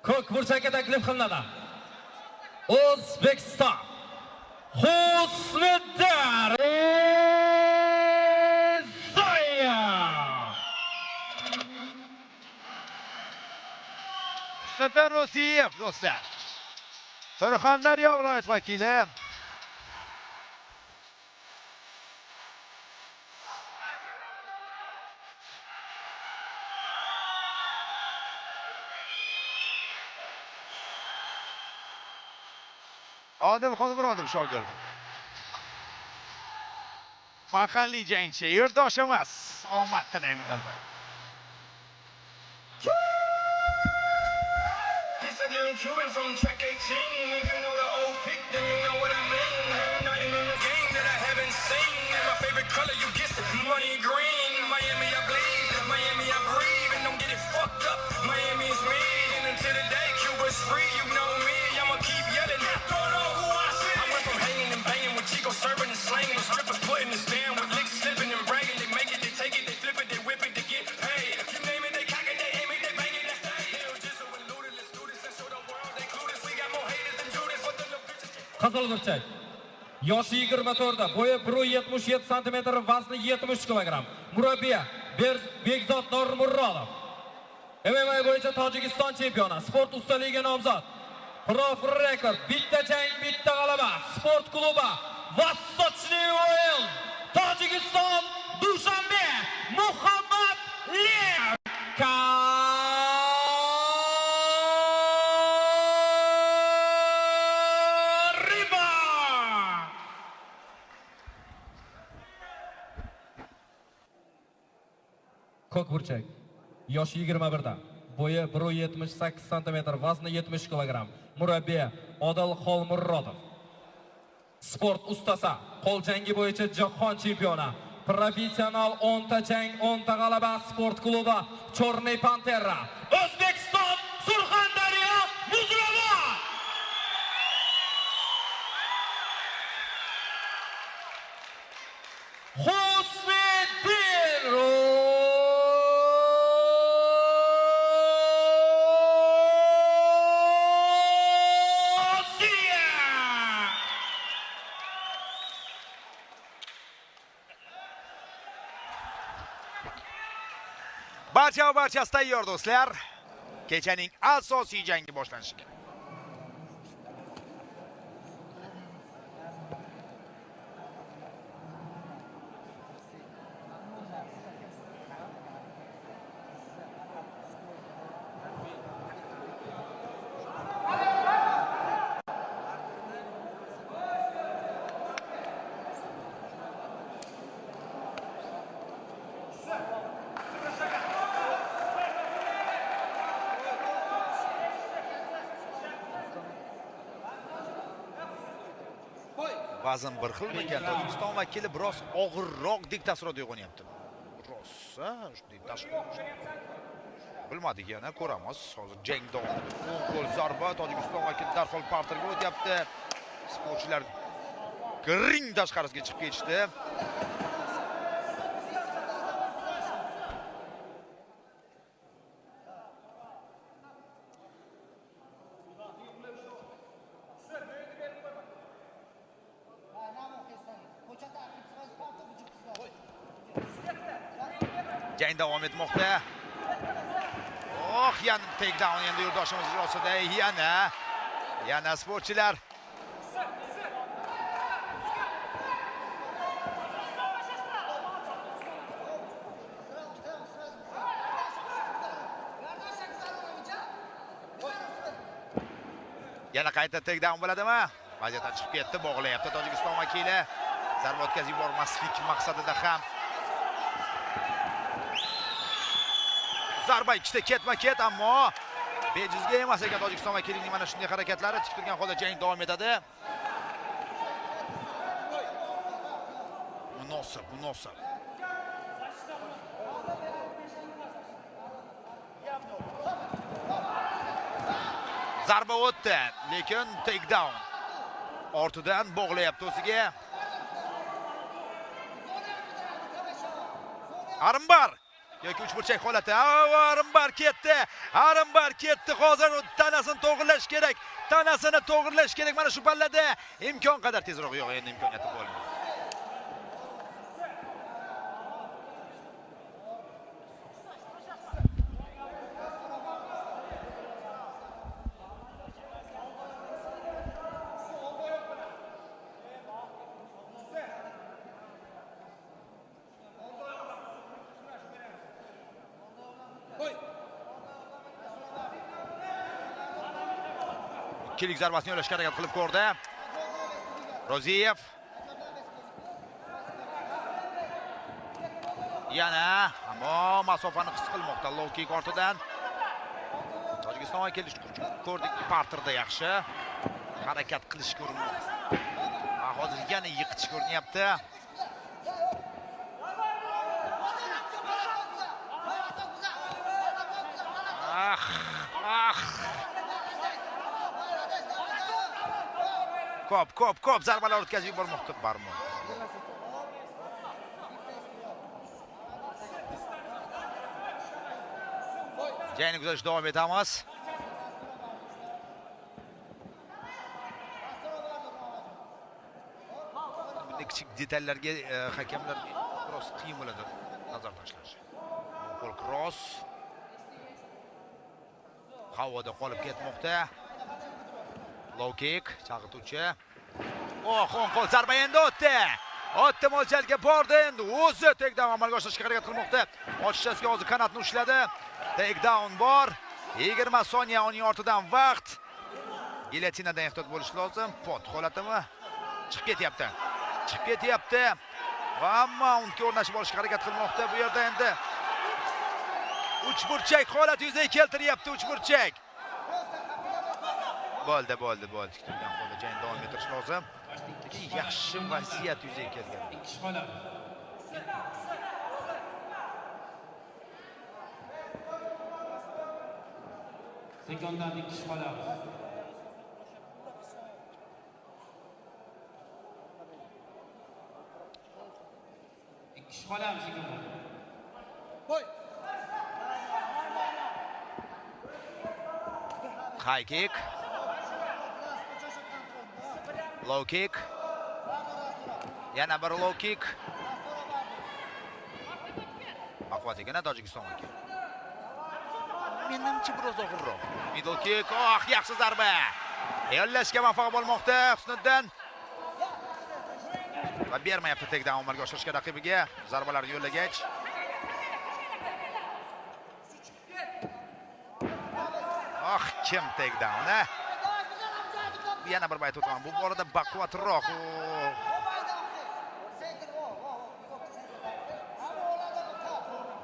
Ko'k burchakka taklif qilinadi. O'zbekiston Husniddin Rizayev. Husniddin Ro'ziyev do'stlar. Surxondaryo viloyat vakili. Odilxon Murodov shogird. Mahalliy jangchi, yurtdoshimiz. Omad tilaymiz albatta. Qizil burchak. Yoshi 24 da, bo'yi 1.77 santimetr, vazni 73 kilogramm. Murabbiy Bekzod Normurodov. MMA bo'yicha Tojikiston chempioni, sport ustaligiga nomzod. Prof rekord, bitta jang, bitta g'alaba. Sport klubi Vostochniy o'yin. Tojikiston, Dushanbe, Muhammad Lev. Ko'k burchak. Yoshi 21 da, bo'yi 1.78 santimetr, vazni 70 kilogramm. Murabbiy Odil Xolmurodov. Sport ustasi, qo'l jangi bo'yicha jahon chempioni, professional 10 ta jang, 10 ta g'alaba, sport klubi Chorniy Pantera. O'zbekiston, Surxondaryo, Muzrabot. Husniddin Ro'ziyev. Barchasi tayyor do'stlar. Kechaning asosiy jangi boshlanishiga. Vazn bir xilmikan? Tojikiston vakili biroz og'irroqdek taassurot uyg'onyapti. Rosa shunday tashqi. Bilmadik, yana ko'ramiz. Hozir jang davomida o'ng qo'l zarba, Tojikiston vakili darhol parterga o'tyapti. Sportchilar ring tashqarisiga chiqib ketishdi. Jang davom etmoqda. Oh, yana takedown endi yurtdoshimiz ijrosida yana sportchilar. Yana qayta takedown bo'ladimi? Vaziyatdan chiqib ketdi, bog'layapti Tojikiston vakili. Zarba o'tkazib yubormaslik maqsadida ham. Zarba ikkita ketma-ket, ammo bejizga emas ekan Tojikiston vakilining mana shunday harakatlari. Tik turgan holda jang davom etadi. Munosib, munosib. Zarba o'tdi, lekin takedown. Ortidan bog'layapti o'ziga. Armbar. Yoki uchburchak holati. Armbar ketdi. Armbar ketdi. Hozir tanasini to'g'rilash kerak. Tanasini to'g'rilash kerak mana shu pallada. Imkon qadar tezroq, yo'q, endi imkoniyati bo'lmaydi. Ikkilik zarbasini yo'llashga harakat qilib ko'rdi Ro'ziyev. Yana ammo masofani his qilmoqda low kick ortidan. Tojikiston vakili ko'rdik, parterda yaxshi harakat qilish ko'rinmoqda. Hozir yana yiqitish ko'rinyapti. Ah, ah. Ko'p zarbalar o'tkazib yubormoqda Barmon. Jangni kuzatishda davom etamiz. Bunday kichik detallarga hakamlar biroz qiyin bo'ladi nazar tashlash. Qo'l cross havoda qolib ketmoqda. Low kick chalg'ituvchi. Oh, o'ng qo'l zarba endi o'tdi. O'tdi, mo'ljalga bordi endi. O'zi takedown amalga oshirishga harakat qilmoqda. Ochiqchasiga hozir qanotni ushladi. Takedown bor. 20 soniya uning ortidan vaqt. Gilyotinadan ehtiyot bo'lish lozim. Pot holatimi? Chiqib ketyapti. Chiqib ketyapti. Va mountga o'rnashib olishga harakat qilmoqda bu yerda endi. Uchburchak holat yuzaga keltiryapti, uchburchak. Bo'ldi. Tik turgan holda jang davom ettirish lozim. Lekin yaxshi vaziyat yuzaga kelgan. Sekondan 2 kishi qolamiz. Ikki kishi qolamiz sekondan. Qo'y. High kick. Low kick. Yana bir low kick. Baquvvat ekan Tojikiston vakili. Menimcha biroz og'irroq. Middle kick. Oh, yaxshi zarba. Yo'llashga muvaffaq bo'lmoqda Husniddin. Va bermayapti takedown amalga oshirishga raqibiga. Zarbalarni yo'llagach. Oh, kim takedown, a? Yana bir bayt o'taman. Bu borada baquvvatroq.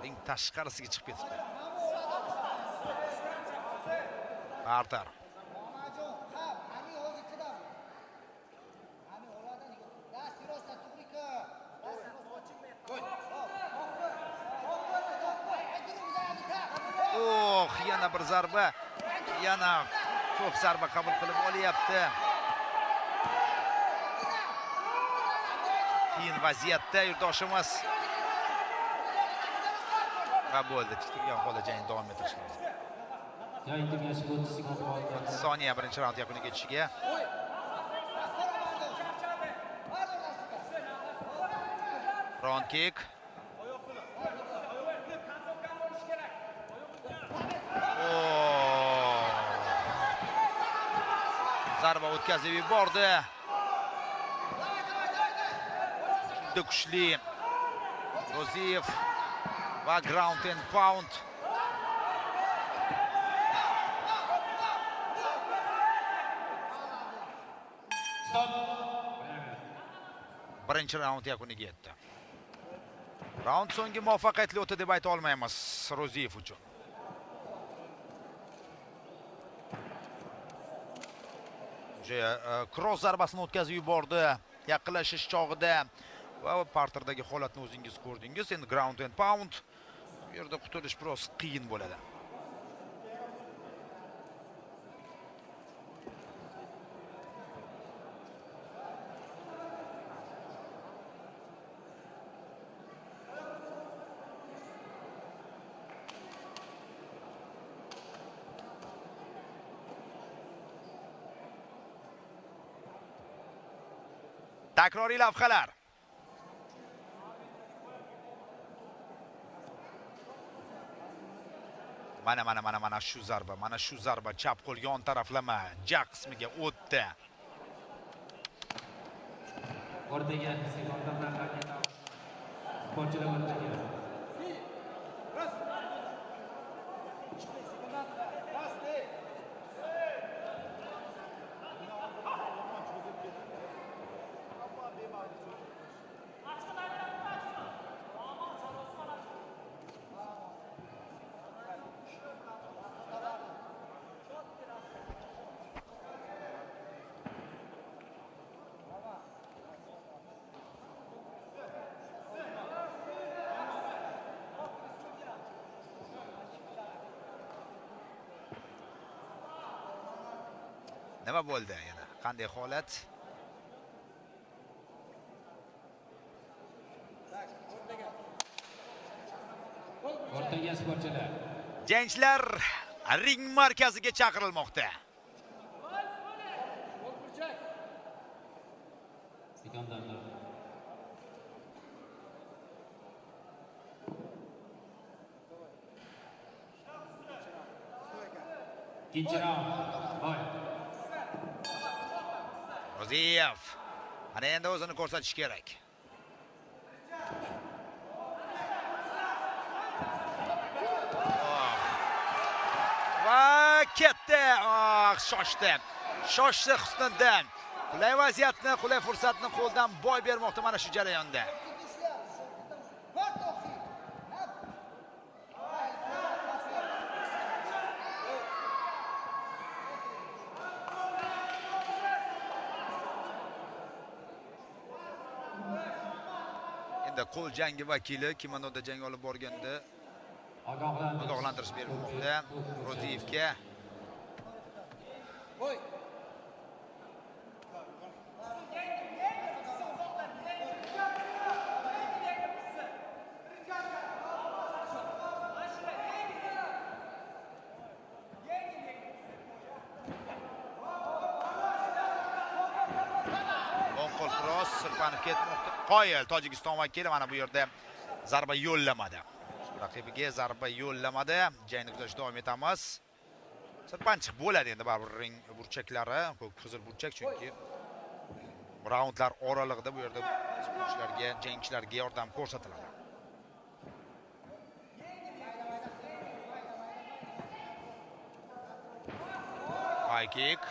Ring tashqarisiga chiqib ketibdi. Parter. Oh, yana bir zarba. Yana ko'p zarba qabul qilib olyapti. Qiyin vaziyatda yurtdoshimiz. Va bo'ldi, tik turgan holda jangni davom ettirish lozim. Jang tugashiga 30 sekund qoldi. Soniya birinchi raund yakuniga yetishiga. Round kick. Zarba o'tkazib yubordi. Juda kuchli Ro'ziyev va ground and pound. Birinchi raund yakuniga yetdi. Raund so'nggi muvaffaqiyatli o'tdi deb ayta olmaymiz Ro'ziyev uchun. Cross zarbasini o'tkazib yubordi yaqinlashish chog'ida va parterdagi holatni o'zingiz ko'rdingiz. Endi ground and pound, bu yerda qutulish biroz qiyin bo'ladi. Takroriy lavhalar. Mana mana mana mana shu zarba, mana shu zarba chap qo'l yon taraflama jag' qismiga o'tdi. O'rtaga sekundlar bilan sportchilar o'rtaga. Nima bo'ldi yana? Qanday holat? O'rtaga sportchilar. Jangchilar ring markaziga chaqirilmoqda. Ikkinchi raund. Voy. Ro'ziyev ana endi o'zini ko'rsatish kerak. Va ketdi. Ah, shoshdi. Shoshdi Husniddin. Qulay vaziyatni, qulay fursatni qo'ldan boy bermoqda mana shu jarayonda. Endi qo'l jangi vakili kimonoda jang olib borganda ogohlantirish berilmoqda Ro'ziyevga. O'ng qo'l cross sirpanib ketmoqda. Qoyil Tojikiston vakili mana bu yerda zarba yo'llamadi. Raqibiga zarba yo'llamadi. Jangni kuzatishda davom etamiz. Sirpanchiq bo'ladi endi baribir ring burchaklari, ko'k qizil burchak, chunki raundlar oralig'ida bu yerda sportchilarga, jangchilarga yordam ko'rsatiladi. High kick.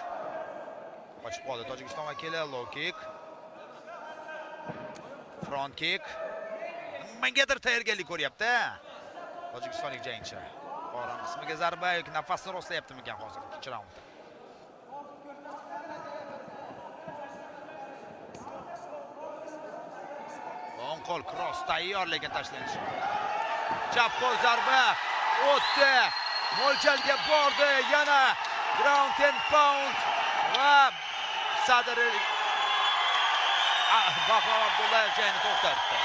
Qochib qoldi Tojikiston vakili, low kick. Front kick. Nimagadir tayyorgarlik ko'ryapti tojikistonlik jangchi. Qorin qismiga zarba yoki nafasini rostlayaptimikan hozir ikkinchi raundda. O'ng qo'l cross tayyor, lekin tashlanish. Chap qo'l zarba o'tdi. Mo'ljalga bordi. Yana ground and pound va Sadr Bahrom Abdullayev jangni to'xtatdi.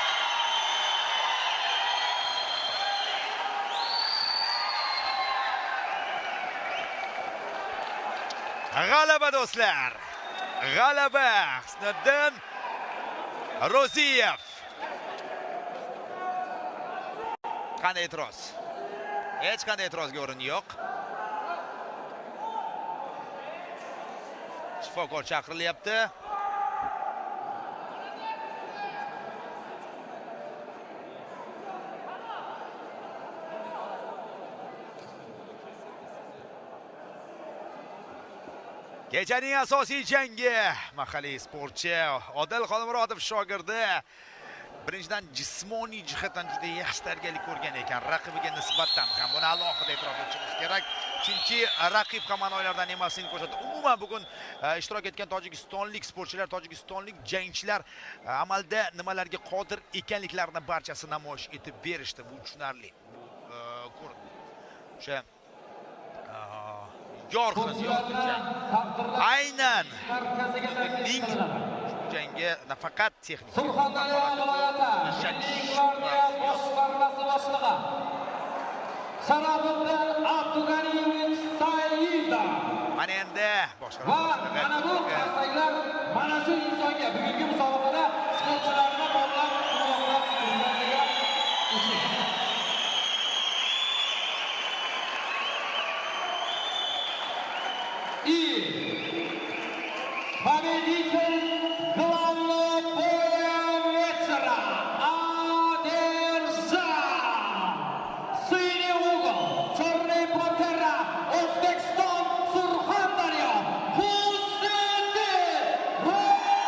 G'alaba do'stlar. G'alaba Husniddin Ro'ziyev. Qanday e'tiroz? Hech qanday e'tirozga o'rin yo'q. Shifokor chaqirilyapti. Kechaning asosiy jangi mahalliy sportchi Odil Xolmurodov shogirdi birinchidan jismoniy jihatdan juda yaxshi tayyorgarlik ko'rgan ekan raqibiga nisbatan ham. Buni alohida e'tirof etishimiz kerak, chunki raqib ham ma'nolardan emasligini ko'rsatdi. Umuman bugun ishtirok etgan tojikistonlik sportchilar, tojikistonlik jangchilar amalda nimalarga qodir ekanliklarini barchasi namoyish etib berishdi. Bu tushunarli. Bu ko'rindi. O'sha yorqin jang. Aynan ning jangga nafaqat texnik. Surxondaryo viloyati Milliy gvardiya boshqarmasi boshlig'i Sharobiddin Abduganiyevich Saidov. Mana endi boshqarma boshlig'i. Mana bu qarsaklar mana shu insonga bugungi musobaqada Победитель главного боя вечера одержал синий угол, черный пантера, O'zbekiston, Surxondaryo, Husniddin Ro'ziyev!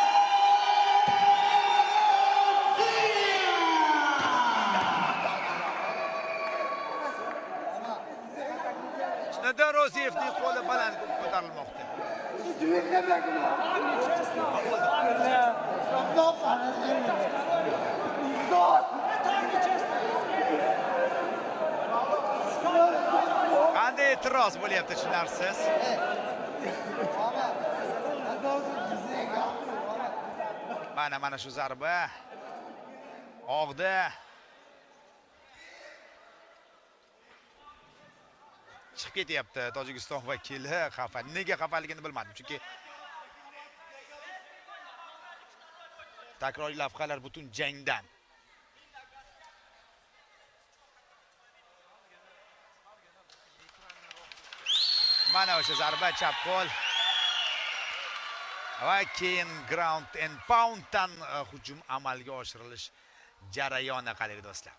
Husniddin Ro'ziyevning qo'li baland ko'tarilmoqda. Qanday e'tiroz bo'lyapti tushunarsiz? Mana shu zarba og'di. Chiqib ketyapti Tojikiston vakili. Xafa. Nega xafaligini bilmadim, chunki takroriy lavhalar butun jangdan. Mana o'sha zarba, chap qo'l. Va keyin ground and pounddan hujum amalga oshirilish jarayoni, qadrli do'stlar.